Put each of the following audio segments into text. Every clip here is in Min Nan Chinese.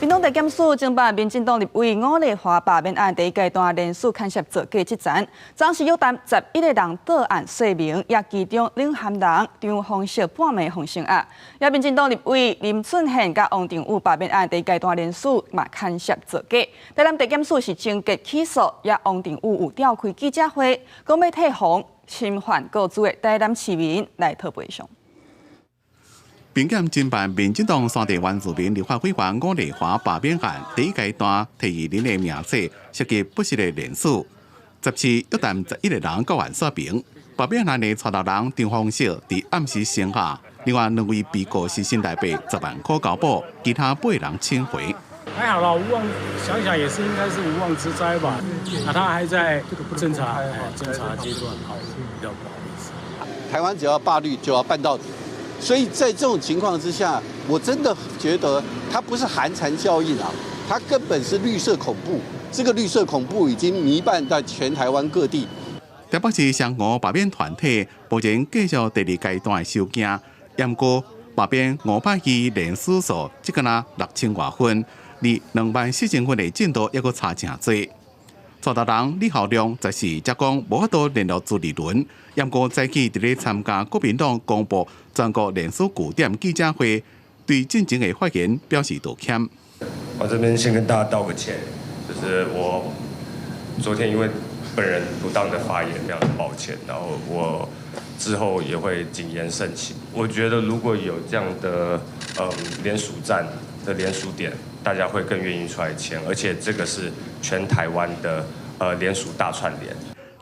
屏東地檢署偵辦民進黨立委伍麗華罷免案第一階段連署牽涉造假之戰，昨時約談11個人到案說明，也其中領銜人張鳳石半暝予聲押。也民進黨立委林俊憲佮王定宇罷免案第一階段連署嘛牽涉造假，台南地檢署是終結起訴，也王定宇有召開記者會，講欲替予侵犯個資的台南市民來討賠償。屏檢偵辦民進黨山地原住民立法委員伍麗華罷免案第一階段提議人的名冊涉及不實的連署，十次約談11個人到案說明。罷免案的帶頭人張鳳石佇暗時聲押，另外兩位被告是新台幣10萬箍交保，其他八人請回。還好啦，無妄想想也是應該是無妄之災吧。啊，他還在偵查階段，好，比較不好意思。台灣只要罷綠就要辦到底。所以在這種情況之下，我真的覺得它不是寒蟬效應啊，它根本是綠色恐怖。這個綠色恐怖已經彌漫在全台灣各地。台北市雙吳罷免團體目前繼續第二階段的收件，毋過罷免520連署數，才干焦6000外份，離24,000份的進度猶閣差誠濟。帶頭人李孝亮14才講無法度聯絡朱立倫，毋過早起佇咧參加國民黨公布全國連署據點記者會，對進前的發言表示道歉。我這邊先跟大家道個歉，就是我昨天因為本人不當的發言，非常抱歉。然後我之後也會謹言慎行。我覺得如果有這樣的聯署站的聯署點，大家會更願意出來簽，而且這個是全台灣的聯署大串聯。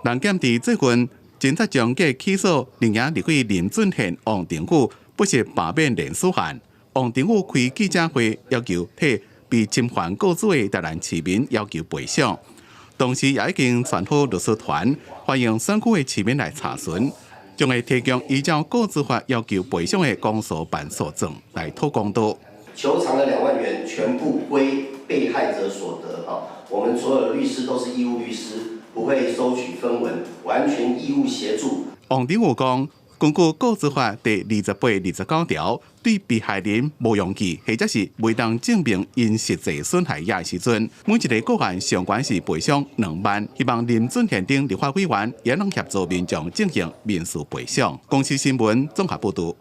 南檢佇最近偵察終結起訴另外立委林俊憲、王定宇不實罷免連署案。王定宇開記者會要求替被侵犯個資的台南市民要求賠償，同時也已經傳好律師團，歡迎選區的市民來查詢，將會提供依照個資法要求賠償的公訴辦訴狀來討公道。求償的2萬元全部歸被害者所得。哈，我們所有的律師都是義務律師，不會收取分文，完全義務協助。王定宇講，根據個資法第28、29條，對被害人無用記或者是未當證明𪜶實際損害的時陣，每一個個案上懸是賠償2萬。希望林俊憲等立法委員也能協助民眾進行民事賠償。公視新聞綜合報導。